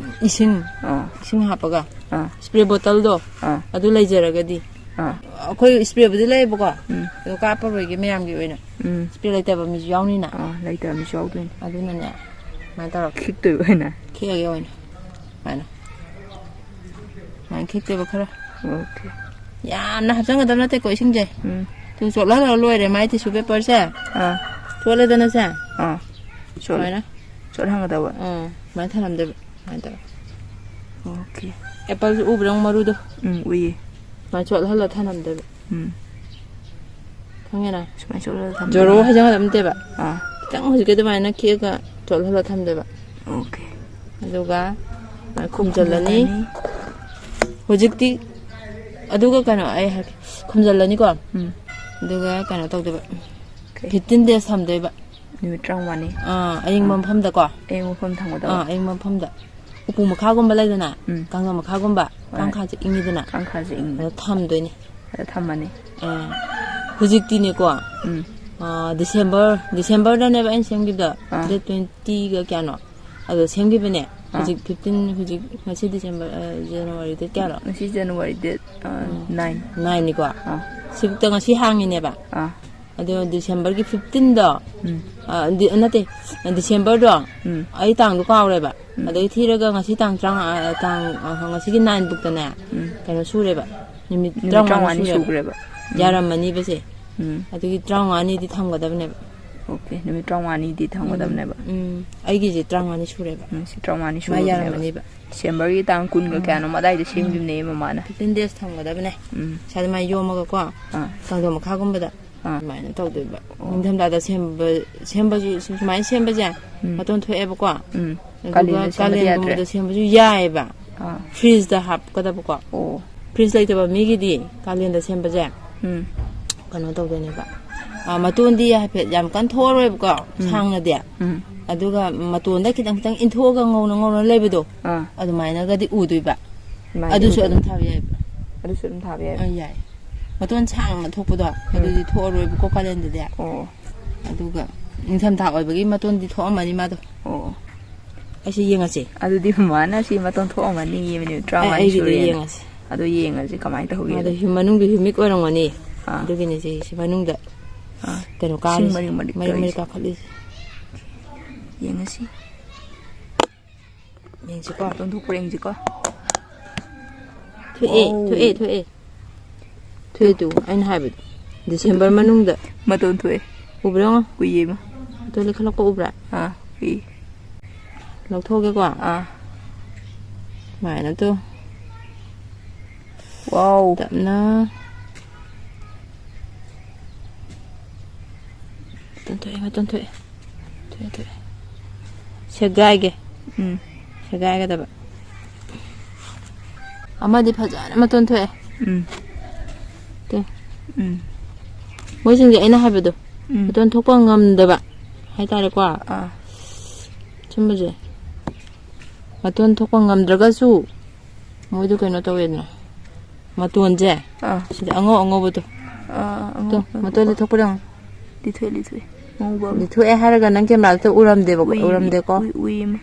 ꯏꯁꯤꯡ꯫ ꯑꯥ꯫ ꯏꯁꯤꯡ ꯍꯥꯞꯄꯒ꯫ ꯑꯥ꯫ ꯏꯁꯄ꯭ꯔꯦ ꯕꯣꯇꯜꯗꯣ, ꯑꯥ꯫ ꯑꯗꯨ ꯂꯩꯖꯔꯒꯗꯤ꯫ ꯑꯥ꯫ ꯑꯩꯈꯣꯏ ꯏꯁꯄ꯭ꯔꯦꯕꯨꯗꯤ ꯂꯩꯌꯦꯕꯀꯣ, ꯎꯝ꯫ ꯑꯗꯣ ꯀꯥꯞꯄꯔꯣꯏꯒꯦ ꯃꯌꯥꯝꯒꯤ ꯑꯣꯏꯅ꯫ ꯎꯝ꯫ ꯏꯁꯄ꯭ꯔꯦ ꯂꯩꯇꯕ ꯃꯤꯁꯨ ꯌꯥꯎꯅꯤꯅ꯫ ꯑꯥ, ꯂꯩꯇꯕ ꯃꯤꯁꯨ ꯌꯥꯎꯗꯣꯏꯅꯤ꯫ ꯑꯗꯨꯅꯅꯦ, ꯁꯨꯃꯥꯏꯅ ꯇꯧꯔꯒ ꯈꯤꯛꯇꯣꯏꯕ ꯑꯣꯏꯅ꯫ ꯈꯤꯛꯑꯒꯦ ꯑꯣꯏꯅ꯫ ꯁꯨꯃꯥꯏꯅ꯫ ꯁꯨꯃꯥꯏꯅ ꯈꯤꯛꯇꯣꯏꯕ ꯈꯔ꯫ ꯑꯣꯀꯦ꯫ ꯌꯥꯝꯅ ꯍꯥꯞꯆꯟꯒꯗꯕ ꯅꯠꯇꯦꯀꯣ ꯏꯁꯤꯡꯁꯦ꯫ ꯎꯝ꯫ ꯑꯗꯨ ꯆꯣꯠꯍꯜꯂꯒ ꯂꯣꯏꯔꯦ ꯃꯥꯏ ꯇꯤꯁꯨ ꯄꯦꯄꯔꯁꯦ꯫ ꯑꯥ꯫ ꯆꯣꯠꯂꯦꯗꯅ ꯁꯦ꯫ ꯑꯥ꯫ ꯆꯣꯠꯂꯦ꯫ ꯁꯨꯃꯥꯏꯅ꯫ ꯆꯣꯠꯍꯟꯒꯗꯕ꯫ ꯑꯥ, ꯁꯨꯃꯥꯏꯅ ꯊꯝꯂꯝꯗꯣꯏꯕ꯫ ꯁꯨꯃꯥꯏꯅ ꯇꯧꯔꯒ꯫ ꯑꯣꯀꯦ꯫ ꯑꯦꯄꯜꯁꯨ ꯎꯕ꯭ꯔꯥ ꯅꯪ ꯃꯔꯨꯗꯣ? ꯎꯝ, ꯎꯏꯌꯦ꯫ ꯁꯨꯃꯥꯏꯅ ꯆꯣꯠꯍꯜꯂ ꯊꯝꯂꯝꯗꯣꯏꯕ꯫ ꯎꯝ꯫ ꯈꯪꯉꯦꯅ? ꯁꯨꯃꯥꯏꯅ ꯆꯣꯠꯍꯜꯂ ꯊꯝꯗꯣꯏꯅꯦ꯫ ꯖꯣꯔꯣ ꯍꯩꯖꯤꯟꯒꯗꯕ ꯅꯠꯇꯦꯕ꯫ ꯑꯥ꯫ ꯈꯤꯇꯪ ꯍꯧꯖꯤꯛꯀꯤ ꯑꯗꯨꯃꯥꯏꯅ ꯈꯤꯛꯑꯒ ꯆꯣꯠꯍꯜꯂ ꯊꯝꯗꯣꯏꯕ꯫ ꯑꯣꯀꯦ꯫ ꯑꯗꯨꯒ ꯈꯨꯝꯖꯤꯜꯂꯅꯤ꯫ ꯈꯨꯝꯖꯤꯜꯂꯅꯤ꯫ ꯍꯧꯖꯤꯛꯇꯤ ꯑꯗꯨꯒ ꯀꯩꯅꯣ ꯑꯩ ꯍꯥꯏꯔꯛꯀꯦ꯫ ꯈꯨꯝꯖꯤꯜꯂꯅꯤꯀꯣ꯫ ꯎꯝ꯫ ꯑꯗꯨꯒ ꯀꯩꯅꯣ ꯇꯧꯗꯣꯏꯕ꯫ ꯀꯩ? ꯐꯤꯐꯇꯤꯟ ꯗꯦꯖ ꯊꯝꯗꯣꯏꯕ꯫ ꯅꯨꯃꯤꯠ ꯇꯔꯥꯃꯉꯥꯅꯤ꯫ ꯑꯥ, ꯑꯌꯤꯡꯕ ꯑꯥ꯫ ꯃꯐꯝꯗꯀꯣ꯫ ꯑꯌꯤꯡꯕ ꯃꯐꯝ ꯊꯝꯒꯗꯕ꯫ ꯑꯥ, ꯑꯌꯤꯡꯕ ꯃꯐꯝꯗ꯫ ꯎꯄꯨ ꯃꯈꯥꯒꯨꯝꯕ ꯂꯩꯗꯅ, ꯎꯝ꯫ ꯀꯥꯡꯖꯝ ꯃꯈꯥꯒꯨꯝꯕ, ꯍꯣꯏ꯫ ꯀꯥꯡꯈꯥꯁꯦ ꯏꯪꯉꯤꯗꯅ, ꯀꯥꯡꯈꯥꯁꯦ ꯏꯪꯉꯤ꯫ ꯑꯗ ꯊꯝꯗꯣꯏꯅꯤ꯫ ꯑꯗ ꯊꯝꯃꯅꯤ꯫ ꯑꯥ, ꯍꯧꯖꯤꯛꯇꯤꯅꯦꯀꯣ, ꯎꯝ꯫ ꯑꯥ, ꯗꯤꯁꯦꯝꯕꯔ, ꯗꯤꯁꯦꯝꯕꯔꯗꯅꯦꯕ ꯑꯩꯅ ꯁꯦꯝꯈꯤꯕꯗꯣ, ꯑꯥ꯫ ꯗꯦꯠ ꯇ꯭ꯋꯦꯟꯇꯤꯒ ꯀꯌꯥꯅꯣ? ꯑꯗꯣ ꯁꯦꯝꯈꯤꯕꯅꯦ꯫ ꯑꯥ꯫ ꯍꯧꯖꯤꯛ ꯐꯤꯐꯇꯤꯟ, ꯍꯧꯖꯤꯛ ꯉꯁꯤ ꯗꯤꯁꯦꯝꯕꯔ, ꯑ, ꯖꯅꯋꯥꯔꯤ ꯗꯦꯠ ꯀꯌꯥꯅꯣ? ꯉꯁꯤ ꯖꯅꯋꯥꯔꯤ ꯗꯦꯠ, ꯑ, ꯎꯝ꯫ ꯅꯥꯏꯟ꯫ ꯅꯥꯏꯟꯅꯤꯀꯣ? ꯑꯥ꯫ ꯁꯤꯕꯨꯛꯇ ꯉꯁꯤ ꯍꯥꯡꯉꯤꯅꯦꯕ꯫ ꯑꯥ꯫ ꯑꯗꯣ ꯗꯤꯁꯦꯝꯕꯔꯒꯤ ꯐꯤꯐꯇꯤꯟꯗꯣ, ꯎꯝ꯫ ꯑ, ꯗꯤ-, ꯅꯠꯇꯦ, ꯗꯤꯁꯦꯝꯕꯔꯗꯣ, ꯎꯝ꯫ ꯑꯩ ꯇꯥꯡꯗꯣ ꯀꯥꯎꯔꯦꯕ꯫ ꯎꯝ꯫ ꯑꯗꯩ ꯊꯤꯔꯒ ꯉꯁꯤ ꯇꯥꯡ ꯇꯔꯥꯃꯉꯥ, ꯑ, ꯇꯥꯡ, ꯑ, ꯉꯁꯤꯒꯤ ꯅꯥꯏꯟꯕꯨꯛꯇꯅꯦ, ꯎꯝ꯫ ꯀꯩꯅꯣ ꯁꯨꯔꯦꯕ꯫ ꯅꯨꯃꯤꯠ ꯅꯨꯃꯤꯠ ꯇꯔꯥꯃꯉꯥꯅꯤ ꯇꯔꯥꯃꯉꯥꯅꯤ ꯁꯨꯔꯦꯕ꯫ ꯁꯨꯈ꯭ꯔꯦꯕ꯫ ꯎꯝ꯫ ꯌꯥꯔꯝꯃꯅꯤꯕ ꯁꯦ꯫ ꯎꯝ꯫ ꯑꯗꯨꯒꯤ ꯇꯔꯥꯃꯉꯥꯅꯤꯗꯤ ꯊꯝꯒꯗꯕꯅꯦꯕ꯫ ꯑꯣꯀꯦ, ꯅꯨꯃꯤꯠ ꯇꯔꯥꯃꯉꯥꯅꯤ ꯊꯝꯒꯗꯕꯅꯦꯕ꯫ ꯎꯝ, ꯎꯝ꯫ ꯑꯩꯒꯤꯁꯦ ꯇꯔꯥꯃꯉꯥꯅꯤ ꯁꯨꯔꯦꯕ꯫ ꯎꯝ, ꯁꯤ ꯇꯔꯥꯃꯉꯥꯅꯤ ꯃꯥ ꯁꯨꯔꯕꯅꯦꯕ꯫ ꯌꯥꯔꯝꯃꯅꯤꯕ꯫ ꯗꯤꯁꯦꯝꯕꯔꯒꯤ ꯇꯥꯡ ꯀꯨꯟꯒ ꯎꯝ꯫ ꯀꯌꯥꯅꯣ ꯑꯗꯥꯏꯗ ꯎꯝ꯫ ꯁꯦꯝꯈꯤꯕꯅꯦ ꯃꯃꯥꯅ꯫ ꯐꯤꯐꯇꯤꯟ ꯗꯦꯖ ꯊꯝꯒꯗꯕꯅꯦ꯫ ꯎꯝ꯫ ꯏꯁꯥꯗ ꯃꯥꯏ ꯌꯣꯝꯃꯒꯀꯣ, ꯑꯥ꯫ ꯀꯥꯡꯗꯣꯟ ꯃꯈꯥꯒꯨꯝꯕꯗ ꯑꯥ꯫ ꯑꯗꯨꯃꯥꯏꯅ ꯇꯧꯗꯣꯏꯕ꯫ ꯑꯣ꯫ ꯅꯤꯡꯊꯝꯊꯥꯗ ꯁꯦꯝꯕ, ꯁꯦꯝꯕꯁꯨ ꯁꯨꯃꯥꯏꯅ ꯁꯦꯝꯕꯁꯦ ꯎꯝ꯫ ꯃꯇꯣꯟ ꯊꯣꯛꯑꯦꯕꯀꯣ꯫ ꯎꯝ꯫ ꯑꯗꯨꯒ ꯀꯥꯂꯦꯟꯗ ꯁꯦꯝꯕꯗꯤ ꯌꯥꯗ꯭ꯔꯦ? ꯀꯥꯂꯦꯟꯒꯨꯝꯕꯗ ꯁꯦꯝꯕꯁꯨ ꯌꯥꯏꯑꯕ꯫ ꯑꯥ꯫ ꯐ꯭ꯔꯤꯖꯇ ꯍꯥꯞꯀꯗꯕꯀꯣ꯫ ꯑꯣ꯫ ꯐ꯭ꯔꯤꯖ ꯂꯩꯇꯕ ꯃꯤꯒꯤꯗꯤ ꯀꯥꯂꯦꯟꯗ ꯁꯦꯝꯕꯁꯦ ꯎꯝ꯫ ꯀꯩꯅꯣ ꯇꯧꯗꯣꯏꯅꯦꯕ꯫ ꯑ, ꯃꯇꯣꯟꯗꯤ ꯍꯥꯏꯐꯦꯠ ꯌꯥꯝ ꯀꯟꯅ ꯊꯣꯛꯑꯔꯣꯏꯕꯀꯣ, ꯎꯝ꯫ ꯁꯥꯡꯅꯗꯤ꯫ ꯎꯝ꯫ ꯑꯗꯨꯒ ꯃꯇꯣꯟꯗ ꯈꯤꯇꯪ ꯈꯤꯇꯪ ꯏꯟꯊꯣꯛꯑꯒ ꯉꯧꯅ ꯉꯧꯅ ꯂꯩꯕꯗꯣ, ꯑꯥ꯫ ꯑꯗꯨꯃꯥꯏꯅꯒꯗꯤ ꯎꯗꯣꯏꯕ꯫ ꯑꯗꯨꯃꯥꯏꯅꯗꯤ ꯑꯗꯨꯁꯨ ꯎꯗꯣꯏꯕ꯫ ꯑꯗꯨꯝ ꯊꯥꯕ ꯌꯥꯏꯕ꯫ ꯑꯗꯨꯁꯨ ꯑꯗꯨꯝ ꯊꯥꯕ ꯌꯥꯏꯕ꯫ ꯑ, ꯌꯥꯏ꯫ ꯃꯇꯣꯟ ꯁꯥꯡꯅ ꯊꯣꯛꯄꯗꯣ, ꯎꯝ꯫ ꯑꯗꯨꯗꯤ ꯊꯣꯛꯑꯔꯣꯏꯕꯀꯣ ꯀꯥꯂꯦꯟꯗꯗꯤ꯫ ꯑꯣ꯫ ꯑꯗꯨꯒ ꯅꯤꯡꯊꯝꯊꯥ ꯑꯣꯏꯕꯒꯤ ꯃꯇꯣꯟꯗꯤ ꯊꯣꯛꯑꯝꯃꯅꯤ ꯃꯥꯗꯣ꯫ ꯑꯣ꯫ ꯑꯩꯁꯦ ꯌꯦꯡꯉꯁꯤ꯫ ꯑꯗꯨꯗꯤ ꯃꯃꯥꯅ ꯁꯤ ꯃꯇꯣꯟ ꯊꯣꯛꯑꯝꯃꯅꯤ, ꯃꯤꯅꯤꯠ ꯑꯩ-, ꯇꯔꯥꯃꯉꯥꯅꯤ ꯑꯩꯒꯤꯗꯤ ꯁꯨꯔꯦꯅ꯫ ꯌꯦꯡꯉꯁꯤ꯫ ꯑꯗꯣ ꯌꯦꯡꯉꯁꯤ ꯀꯃꯥꯏꯅ ꯇꯧꯒꯦꯗꯣ꯫ ꯑꯗꯣ ꯍ꯭ꯌꯨ-, ꯃꯅꯨꯡꯒꯤ humid ꯑꯣꯏꯔꯝꯒꯅꯤ꯫ ꯑꯥ꯫ ꯑꯗꯨꯒꯤꯅꯦ ꯁꯤ, ꯁꯤ ꯃꯅꯨꯡꯗ ꯑꯥ꯫ ꯀꯩꯅꯣ ꯏꯁꯤꯡ ꯀꯥꯔꯤꯁꯦ, ꯃꯔꯤꯛ ꯃꯔꯤꯛ ꯃꯔꯤꯛ ꯃꯔꯤꯛ ꯇꯧꯔꯤꯁꯦ꯫ ꯀꯥꯈꯠꯂꯤꯁꯦ꯫ ꯌꯦꯡꯉꯁꯤ꯫ ꯌꯦꯡꯁꯤꯀꯣ꯫ ꯃꯇꯣꯟ ꯊꯣꯛꯄ꯭ꯔꯥ ꯌꯦꯡꯁꯤꯀꯣ꯫ ꯊꯣꯛꯑꯦ, ꯋꯥꯎ꯫ ꯊꯣꯛꯑꯦ, ꯊꯣꯛꯑꯦ꯫ ꯊꯣꯛꯑꯦ ꯇꯨ, ꯑꯩꯅ ꯍꯥꯏꯕꯗꯣ꯫ ꯗꯤꯁꯦꯝꯕꯔ ꯃꯅꯨꯡꯗ꯫ ꯃꯇꯣꯟ ꯊꯣꯛꯑꯦ꯫ ꯎꯕ꯭ꯔꯥ ꯌꯦꯡꯉꯣ? ꯎꯏꯌꯦ ꯏꯃꯥ꯫ ꯃꯇꯣꯟ ꯂꯩꯈꯠꯂꯛꯄ ꯎꯕ꯭ꯔꯥ? ꯑꯥ, ꯎꯏ꯫ ꯂꯧꯊꯣꯛꯑꯒꯦꯀꯣ꯫ ꯑꯥ꯫ ꯁꯨꯃꯥꯏꯅ ꯇꯨ꯫ ꯋꯥꯎ꯫ ꯇꯞꯅ꯫ ꯃꯇꯣꯟ ꯊꯣꯛꯑꯦ, ꯃꯇꯣꯟ ꯊꯣꯛꯑꯦ꯫ ꯊꯣꯛꯑꯦ, ꯊꯣꯛꯑꯦ꯫ ꯁꯦꯒꯥꯏꯒꯦ꯫ ꯎꯝ꯫ ꯁꯦꯒꯥꯏꯒꯗꯕ꯫ ꯑꯃꯗꯤ ꯐꯖꯅ ꯃꯇꯣꯟ ꯊꯣꯛꯑꯦ꯫ ꯎꯝ꯫ ꯇꯨ꯫ ꯎꯝ꯫ ꯃꯣꯏꯁꯤꯡꯁꯦ ꯑꯩꯅ ꯍꯥꯏꯕꯗꯣ, ꯎꯝ꯫ ꯃꯇꯣꯟ ꯊꯣꯛꯄ ꯉꯝꯗꯕ ꯍꯥꯏꯇꯥꯔꯦꯀꯣ꯫ ꯑꯥ꯫ ꯁꯨꯝꯕꯁꯦ꯫ ꯃꯇꯣꯟ ꯊꯣꯛꯄ ꯉꯝꯗ꯭ꯔꯒꯁꯨ ꯃꯣꯏꯗꯣ ꯀꯩꯅꯣ ꯇꯧꯋꯦꯗꯅ, ꯃꯇꯣꯟꯁꯦ ꯑꯥ꯫ ꯁꯤꯗ ꯑꯉꯧ ꯑꯉꯧꯕꯗꯣ꯫ ꯑꯥ, ꯇꯣ, ꯑꯉꯧꯕ ꯃꯇꯣꯟ ꯂꯤꯊꯣꯛꯄ꯭ꯔꯥ ꯌꯦꯡꯉꯣ꯫ ꯂꯤꯊꯣꯛꯑꯦ, ꯂꯤꯊꯣꯛꯑꯦ꯫ ꯑꯉꯧꯕ ꯑꯃ꯫ ꯂꯤꯊꯣꯛꯑꯦ ꯍꯥꯏꯔꯒ ꯅꯪ cameraꯗ ꯎꯔꯝꯗꯦꯕꯀꯣ, ꯎꯏ, ꯎꯔꯝꯗꯦꯀꯣ? ꯎꯏ, ꯎꯏ ꯑꯃ꯫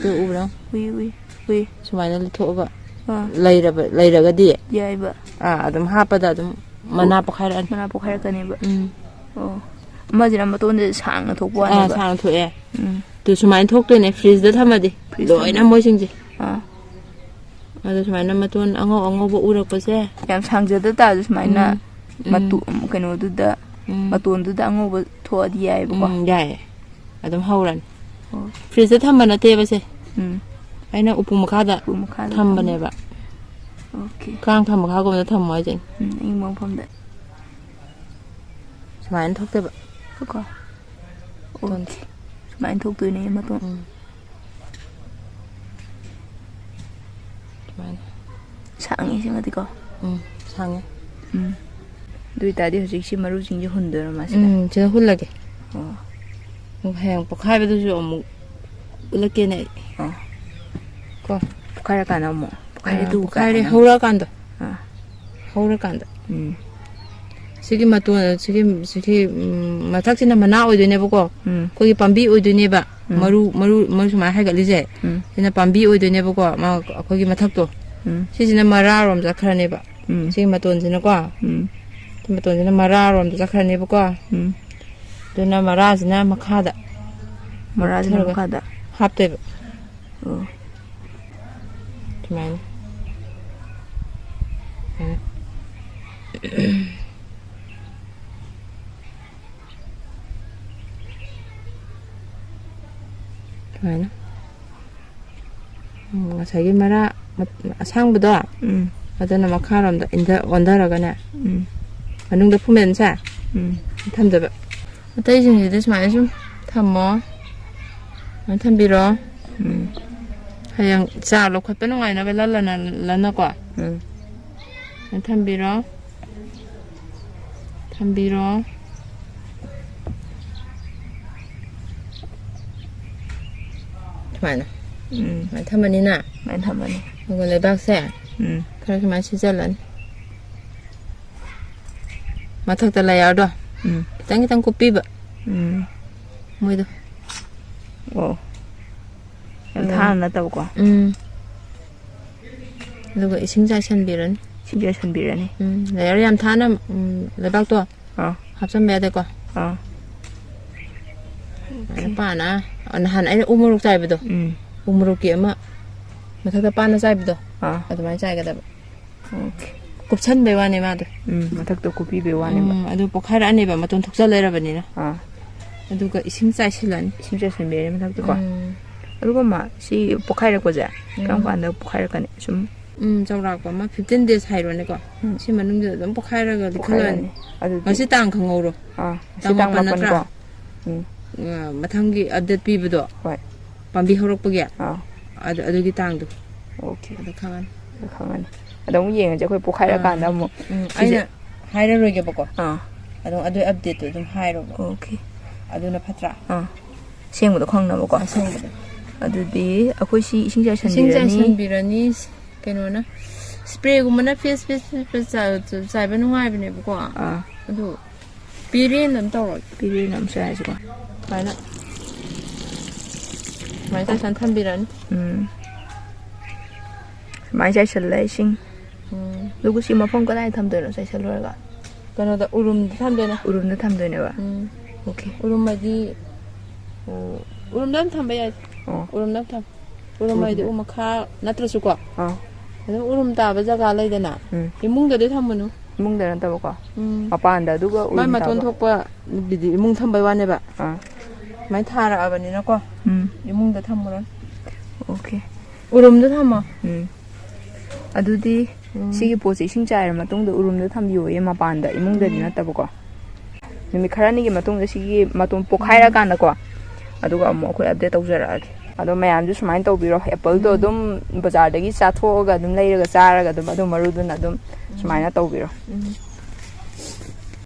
ꯇꯨ ꯎꯕ꯭ꯔꯥ? ꯎꯏ, ꯎꯏ, ꯎꯏ꯫ ꯁꯨꯃꯥꯏꯅ ꯂꯤꯊꯣꯛꯑꯒ ꯑꯥ꯫ ꯂꯩꯔꯕ, ꯂꯩꯔꯒꯗꯤ ꯌꯥꯏꯕ꯫ ꯑꯥ, ꯑꯗꯨꯝ ꯍꯥꯞꯄꯗ ꯑꯗꯨꯝ ꯃꯅꯥ ꯄꯣꯛꯈꯥꯏꯔꯛꯑꯅꯤ꯫ ꯃꯅꯥ ꯄꯣꯛꯈꯥꯏꯔꯛꯀꯅꯦꯕ꯫ ꯎꯝ꯫ ꯑꯣ꯫ ꯑꯃꯁꯤꯅ ꯃꯇꯣꯟꯁꯦ ꯁꯥꯡꯅ ꯊꯣꯛꯄ ꯑꯥ, ꯋꯥꯅꯦꯕ꯫ ꯁꯥꯡꯅ ꯊꯣꯛꯑꯦ꯫ ꯎꯝ꯫ ꯑꯗꯨ ꯁꯨꯃꯥꯏꯅ ꯊꯣꯛꯇꯣꯏꯅꯦ fridgeꯇ ꯊꯝꯃꯗꯤ꯫ fridgeꯇ ꯂꯣꯏꯅ ꯊꯝꯃꯗꯤ꯫ ꯃꯣꯏꯁꯤꯡꯁꯦ꯫ ꯑꯥ꯫ ꯑꯗꯣ ꯁꯨꯃꯥꯏꯅ ꯃꯇꯣꯟ ꯑꯉꯧ ꯑꯉꯧꯕ ꯎꯔꯛꯄꯁꯦ꯫ ꯌꯥꯝ ꯁꯥꯡꯖꯗ ꯇꯥꯔꯁꯨ ꯁꯨꯃꯥꯏꯅ ꯎꯝ꯫ ꯎꯝ꯫ ꯃꯇꯨ-, ꯀꯩꯅꯣꯗꯨꯗ, ꯎꯝ꯫ ꯃꯇꯣꯟꯗꯨꯗ ꯑꯉꯧꯕ ꯊꯣꯛꯑꯗꯤ ꯌꯥꯏꯑꯕꯀꯣ꯫ ꯎꯝ, ꯌꯥꯏꯌꯦ꯫ ꯑꯗꯨꯝ ꯍꯧꯔꯅꯤ꯫ ꯑꯣ꯫ fridgeꯇ ꯊꯝꯕ ꯅꯠꯇꯦꯕ ꯁꯦ꯫ ꯎꯝ꯫ ꯑꯩꯅ ꯎꯄꯨ ꯃꯈꯥꯗ ꯎꯄꯨ ꯃꯈꯥꯗ ꯊꯝꯕꯅꯦꯕ꯫ ꯊꯝꯕ꯫ Okay꯫ ꯀꯥꯡ ꯊꯝꯕ ꯃꯈꯥꯒꯨꯝꯕꯗ ꯊꯝꯃꯣ ꯍꯥꯏꯁꯦ꯫ ꯎꯝ, ꯑꯏꯪꯕ ꯃꯐꯝꯗ꯫ ꯁꯨꯃꯥꯏꯅ ꯊꯣꯛꯇꯣꯏꯕ꯫ ꯀꯣ꯫ ꯃꯇꯣꯟ꯫ Okay꯫ ꯁꯨꯃꯥꯏꯅ ꯊꯣꯛꯇꯣꯏꯅꯦ ꯃꯇꯣꯟ꯫ ꯎꯝ꯫ ꯁꯨꯃꯥꯏꯅ꯫ ꯁꯥꯡꯉꯤ ꯁꯤꯃꯗꯤꯀꯣ꯫ ꯎꯝ, ꯁꯥꯡꯉꯦ꯫ ꯎꯝ꯫ ꯑꯗꯨ ꯑꯣꯏꯇꯥꯔꯗꯤ ꯍꯧꯖꯤꯛꯁꯤ ꯃꯔꯨꯁꯤꯡꯁꯦ ꯍꯨꯟꯗꯣꯏꯔꯣ ꯃꯥꯁꯤꯗ? ꯎꯝ, ꯁꯤꯗ ꯍꯨꯜꯂꯒꯦ꯫ ꯑꯣ꯫ ꯑꯗꯨꯒ ꯍꯌꯦꯡ ꯄꯣꯛꯈꯥꯏꯕꯗꯨꯁꯨ ꯑꯃꯨꯛ ꯎꯠꯂꯛꯀꯦꯅꯦ ꯑꯩ꯫ ꯑꯣ꯫ ꯀꯣ꯫ ꯄꯣꯛꯈꯥꯏꯔꯀꯥꯟꯗ ꯑꯃꯨꯛ? ꯄꯣꯛꯈꯥꯏꯔꯦ ꯑꯥ, ꯇꯨ ꯄꯣꯛꯈꯥꯏꯔꯦ ꯀꯥꯏꯅ ꯑꯃꯨꯛ? ꯍꯧꯔꯛꯑꯀꯥꯟꯗ꯫ ꯑꯥ꯫ ꯍꯧꯔꯀꯥꯟꯗ꯫ ꯎꯝ꯫ ꯁꯤꯒꯤ ꯃꯇꯣꯟ, ꯁꯤꯒꯤ, ꯁꯤꯒꯤ, ꯎꯝ, ꯃꯊꯛꯁꯤꯅ ꯃꯅꯥ ꯑꯣꯏꯗꯣꯏꯅꯦꯕꯀꯣ꯫ ꯎꯝ꯫ ꯑꯩꯈꯣꯏꯒꯤ ꯄꯥꯝꯕꯤ ꯑꯣꯏꯗꯣꯏꯅꯦꯕ꯫ ꯎꯝ꯫ ꯃꯔꯨ, ꯃꯔꯨ, ꯃꯔꯨ ꯁꯨꯃꯥꯏꯅ ꯍꯥꯏꯒꯠꯂꯤꯁꯦ꯫ ꯎꯝ꯫ ꯁꯤꯅ ꯄꯥꯝꯕꯤ ꯑꯣꯏꯗꯣꯏꯅꯦꯕꯀꯣ꯫ ꯃꯥ-, ꯑꯩꯈꯣꯏꯒꯤ ꯃꯊꯛꯇꯣ꯫ ꯎꯝ꯫ ꯁꯤꯁꯤꯅ ꯃꯔꯥꯔꯣꯝ ꯆꯠꯈ꯭ꯔꯅꯦꯕ꯫ ꯎꯝ꯫ ꯁꯤꯒꯤ ꯃꯇꯣꯟꯁꯤꯅꯀꯣ꯫ ꯎꯝ꯫ ꯁꯤ ꯃꯇꯣꯟꯁꯤꯅ ꯃꯔꯥꯔꯣꯝꯗ ꯆꯠꯈ꯭ꯔꯅꯦꯕꯀꯣ꯫ ꯎꯝ꯫ ꯑꯗꯨꯅ ꯃꯔꯥꯁꯤꯅ ꯃꯈꯥꯗ ꯃꯔꯥꯁꯤꯅ ꯅꯞꯊꯔꯒ ꯃꯈꯥꯗ? ꯍꯥꯞꯇꯣꯏꯕ꯫ ꯑꯣ꯫ ꯁꯨꯃꯥꯏꯅ꯫ ꯁꯨꯃꯥꯏꯅ꯫ ꯁꯨꯃꯥꯏꯅ꯫ ꯎꯝ, ꯉꯁꯥꯏꯒꯤ ꯃꯔꯥ ꯃꯠ-, ꯑꯁꯥꯡꯕꯗꯣ, ꯎꯝ꯫ ꯑꯗꯨꯅ ꯃꯈꯥꯔꯣꯝꯗ ꯏꯟꯊ-, ꯑꯣꯟꯊꯔꯒꯅꯦ, ꯎꯝ꯫ ꯃꯅꯨꯡꯗ ꯐꯨꯝꯃꯦꯟꯁꯦ ꯎꯝ꯫ ꯊꯝꯗꯕ꯫ ꯑꯇꯩꯁꯤꯡꯁꯤꯗꯤ ꯁꯨꯃꯥꯏꯅ ꯁꯨꯝ ꯊꯝꯃꯣ꯫ ꯁꯨꯃꯥꯏꯅ ꯊꯝꯕꯤꯔꯣ꯫ ꯎꯝ꯫ ꯍꯌꯦꯡ ꯆꯥ ꯂꯧꯈꯠꯄ ꯅꯨꯡꯉꯥꯏꯅꯕ ꯂꯜꯂꯅ-, ꯂꯟꯅꯀꯣ꯫ ꯎꯝ꯫ ꯁꯨꯃꯥꯏꯅ ꯊꯝꯕꯤꯔꯣ꯫ ꯊꯝꯕꯤꯔꯣ꯫ ꯁꯨꯃꯥꯏꯅ꯫ ꯎꯝ꯫ ꯁꯨꯃꯥꯏꯅ ꯊꯝꯃꯅꯤꯅ꯫ ꯁꯨꯃꯥꯏꯅ ꯊꯝꯃꯅꯤ꯫ ꯑꯗꯨꯒ ꯂꯩꯕꯥꯛꯁꯦ ꯎꯝ꯫ ꯈꯔ ꯁꯨꯃꯥꯏꯅ ꯁꯤꯠꯆꯜꯂꯅꯤ꯫ ꯃꯊꯛꯇ ꯂꯌꯥꯔꯗꯣ ꯎꯝ꯫ ꯈꯤꯇꯪ ꯈꯤꯇꯪ ꯀꯨꯞꯄꯤꯕ꯫ ꯎꯝ꯫ ꯃꯣꯏꯗꯣ꯫ ꯑꯣ꯫ ꯌꯥꯝ ꯎꯝ꯫ ꯊꯥꯅ ꯅꯠꯇꯕꯀꯣ? ꯎꯝ꯫ ꯑꯗꯨꯒ ꯏꯁꯤꯡ ꯆꯥꯏꯁꯤꯟꯕꯤꯔꯅꯤ꯫ ꯏꯁꯤꯡ ꯆꯥꯏꯁꯤꯟꯕꯤꯔꯅꯤ꯫ ꯎꯝ, ꯂꯌꯔ ꯌꯥꯝ ꯊꯥꯅ, ꯎꯝ, ꯂꯩꯕꯥꯛꯇꯣ ꯑꯥ꯫ ꯍꯥꯞꯆꯤꯟꯕ ꯌꯥꯗꯦꯀꯣ꯫ ꯑꯥ꯫ ꯑꯗꯨꯃꯥꯏꯅ ꯄꯥꯅ, ꯅꯍꯥꯟ ꯑꯩꯅ ꯎ ꯃꯣꯔꯣꯛ ꯆꯥꯏꯕꯗꯣ, ꯎꯝ꯫ ꯎ ꯃꯣꯔꯣꯛꯀꯤ ꯑꯃ ꯃꯊꯛꯇ ꯄꯥꯟꯅ ꯆꯥꯏꯕꯗꯣ, ꯑꯥ꯫ ꯑꯗꯨꯃꯥꯏꯅ ꯆꯥꯏꯒꯗꯕ꯫ ꯑꯣꯀꯦ꯫ ꯀꯨꯞꯁꯟꯕꯩ ꯋꯥꯅꯤ ꯃꯥꯗꯣ꯫ ꯎꯝ, ꯃꯊꯛꯇ ꯀꯨꯞꯄꯤꯕꯩ ꯋꯥꯅꯦꯕ꯫ ꯎꯝ, ꯑꯗꯨ ꯄꯣꯛꯈꯥꯏꯔꯛꯑꯅꯦꯕ, ꯃꯇꯣꯟ ꯊꯣꯛꯆ ꯂꯩꯔꯕꯅꯤꯅ꯫ ꯑꯥ꯫ ꯑꯗꯨꯒ ꯏꯁꯤꯡ ꯆꯥꯏꯁꯤꯜꯂꯅꯤ꯫ ꯏꯁꯤꯡ ꯆꯥꯏꯁꯤꯟꯕꯤꯔꯅꯤ ꯃꯊꯛꯇꯀꯣ꯫ ꯎꯝ꯫ ꯑꯗꯨꯒ ꯃꯥ, ꯁꯤ ꯄꯣꯛꯈꯥꯏꯔꯛꯄꯁꯦ ꯎꯝ꯫ ꯀꯔꯝ ꯀꯥꯟꯗ ꯄꯣꯛꯈꯥꯏꯔꯛꯀꯅꯤ? ꯁꯨꯝ ꯎꯝ, ꯆꯥꯎꯔꯥꯛꯄ ꯑꯃ fifteen days ꯍꯥꯏꯔꯣꯅꯦꯀꯣ꯫ ꯎꯝ꯫ ꯁꯤ ꯃꯅꯨꯡꯗ ꯑꯗꯨꯝ ꯄꯣꯛꯈꯥꯏꯔꯒ ꯂꯤꯈꯠꯂꯛꯑꯅꯤ꯫ ꯄꯣꯛꯈꯥꯏꯔꯛꯑꯅꯤ꯫ ꯑꯗꯨꯗꯤ ꯉꯁꯤ ꯇꯥꯡ ꯈꯪꯍꯧꯔꯣ꯫ ꯑꯥ, ꯉꯁꯤ ꯇꯥꯡ ꯇꯥꯡ ꯃꯥꯄꯟ ꯃꯥꯄꯟ ꯅꯠꯇ꯭ꯔꯥ? ꯀꯣ꯫ ꯎꯝ꯫ ꯑ, ꯃꯊꯪꯒꯤ update ꯄꯤꯕꯗꯣ꯫ ꯍꯣꯏ꯫ ꯄꯥꯝꯕꯤ ꯍꯧꯔꯛꯄꯒꯤ꯫ ꯑꯥ꯫ ꯑꯗꯨ, ꯑꯗꯨꯒꯤ ꯇꯥꯡꯗꯣ꯫ ꯑꯣꯀꯦ꯫ ꯑꯗꯨ ꯈꯪꯉꯅꯤ꯫ ꯑꯗꯨ ꯈꯪꯉꯅꯤ꯫ ꯑꯗꯨꯝ ꯌꯦꯡꯉꯁꯦ ꯑꯩꯈꯣꯏ ꯄꯣꯛꯈꯥꯏꯔꯀꯥꯟꯗ ꯑꯃꯨꯛ꯫ ꯎꯝ, ꯑꯩꯅ ꯍꯥꯏꯔꯔꯣꯏꯒꯦꯕꯀꯣ꯫ ꯑꯥ, ꯑꯗꯨꯝ ꯑꯗꯨꯒꯤ ꯑꯞꯗꯦꯠꯇꯣ ꯑꯗꯨꯝ ꯍꯥꯏꯔꯣꯕ꯫ ꯑꯣꯀꯦ꯫ ꯑꯗꯨꯅ ꯐꯠꯇ꯭ꯔꯥ? ꯑꯥ, ꯁꯦꯡꯕꯗꯣ ꯈꯪꯅꯕꯀꯣ꯫ ꯑꯁꯦꯡꯕꯗꯣ꯫ ꯑꯗꯨꯗꯤ ꯑꯩꯈꯣꯏ ꯁꯤ ꯏꯁꯤꯡ ꯏꯁꯤꯡ ꯆꯥꯏꯁꯟꯕꯤꯔꯅꯤ꯫ ꯆꯥꯏꯁꯟꯕꯤꯔꯅꯤ꯫ ꯀꯩꯅꯣꯅ ꯏꯁꯄ꯭ꯔꯦꯒꯨꯝꯕꯅ ꯐꯦꯁ ꯐꯦꯁ ꯐꯦꯁ ꯐꯦꯁ ꯆꯥꯏꯕ ꯅꯨꯡꯉꯥꯏꯕꯅꯦꯕꯀꯣ꯫ ꯑꯥ, ꯑꯗꯨ ꯄꯤꯔꯦꯅ ꯑꯗꯨꯝ ꯇꯧꯔꯒꯦ꯫ ꯄꯤꯔꯦꯅ ꯑꯃꯨꯛ ꯆꯥꯏꯁꯤꯀꯣ꯫ ꯁꯨꯃꯥꯏꯅ ꯁꯨꯃꯥꯏꯅ ꯆꯥꯏꯁꯟ ꯊꯝꯕꯤꯔꯅꯤ꯫ ꯎꯝ, ꯁꯨꯃꯥꯏꯅ ꯆꯥꯏꯁꯜꯂꯦ ꯏꯁꯤꯡ꯫ ꯎꯝ, ꯑꯗꯨꯒ ꯁꯤ ꯃꯐꯝ ꯀꯗꯥꯏꯗ ꯊꯝꯗꯣꯏꯅꯣ ꯆꯥꯏꯁꯜꯂꯨꯔꯒ? ꯀꯩꯅꯣꯗ ꯎꯔꯨꯝꯗ ꯊꯝꯗꯣꯏꯅꯦ꯫ ꯎꯔꯨꯝꯗ ꯊꯝꯗꯣꯏꯅꯦꯕ꯫ ꯑꯣꯀꯦ꯫ ꯎꯔꯨꯝ ꯍꯥꯏꯗꯤ? ꯎꯔꯨꯝꯗ ꯑꯗꯨꯝ ꯊꯝꯕ ꯌꯥꯏ꯫ ꯑꯣ꯫ ꯎꯔꯨꯝꯗ ꯑꯗꯨꯝ ꯊꯝ ꯎꯔꯨꯝ ꯍꯥꯏꯗꯤ ꯎ ꯃꯈꯥ ꯅꯠꯇ꯭ꯔꯁꯨꯀꯣ꯫ ꯑꯥ꯫ ꯑꯗꯨꯝ ꯎꯔꯨꯝ ꯇꯥꯕ ꯖꯒꯥ ꯂꯩꯗꯅ꯫ ꯎꯝ꯫ ꯏꯃꯨꯡꯗꯗꯤ ꯊꯝꯃꯨꯅꯨ꯫ ꯏꯃꯨꯡꯗ ꯅꯠꯇꯕꯀꯣ꯫ ꯎꯝ꯫ ꯃꯄꯥꯟꯗ ꯑꯗꯨꯒ ꯃꯥꯏ ꯎꯔꯨꯝ ꯃꯇꯣꯟ ꯇꯥꯕ꯫ ꯊꯣꯛꯄ ꯕꯤꯗꯤ ꯏꯃꯨꯡ ꯊꯝꯕꯩ ꯋꯥꯅꯦꯕ꯫ ꯑꯥ꯫ ꯁꯨꯃꯥꯏꯅ ꯊꯥꯔꯛꯑꯕꯅꯤꯅꯀꯣ꯫ ꯎꯝ꯫ ꯏꯃꯨꯡꯗ ꯊꯝꯃꯨꯔꯅꯨ꯫ ꯑꯣꯀꯦ꯫ ꯎꯔꯨꯝꯗ ꯊꯝꯃꯣ꯫ ꯎꯝ꯫ ꯑꯗꯨꯗꯤ ꯎꯝ꯫ ꯁꯤꯒꯤ ꯄꯣꯠꯁꯦ ꯏꯁꯤꯡ ꯆꯥꯏꯔ ꯃꯇꯨꯡꯗ ꯎꯔꯨꯝꯗ ꯊꯝꯕꯤꯌꯣꯌꯦ, ꯃꯄꯥꯟꯗ, ꯏꯃꯨꯡꯗꯗꯤ ꯎꯝ꯫ ꯅꯠꯇꯕꯀꯣ꯫ ꯅꯨꯃꯤꯠ ꯈꯔꯅꯤꯒꯤ ꯃꯇꯨꯡꯗ ꯁꯤꯒꯤ ꯃꯇꯣꯟ ꯄꯣꯛꯈꯥꯏꯔꯀꯥꯟꯗꯀꯣ, ꯑꯗꯨꯒ ꯑꯃꯨꯛ ꯑꯩꯈꯣꯏ ꯑꯞꯗꯦꯠ ꯇꯧꯖꯔꯛꯑꯒꯦ꯫ ꯑꯗꯣ ꯃꯌꯥꯝꯁꯨ ꯁꯨꯃꯥꯏꯅ ꯇꯧꯕꯤꯔꯣ꯫ ꯑꯦꯄꯜꯗꯣ ꯎꯝ꯫ ꯑꯗꯨꯝ ꯕꯖꯥꯔꯗꯒꯤ ꯆꯥꯊꯣꯛꯑꯒ ꯑꯗꯨꯝ ꯂꯩꯔꯒ ꯆꯥꯔꯒ ꯑꯗꯨꯝ ꯑꯗꯨ ꯃꯔꯨꯗꯨꯅ ꯑꯗꯨꯝ ꯁꯨꯃꯥꯏꯅ ꯇꯧꯕꯤꯔꯣ꯫ ꯎꯝ꯫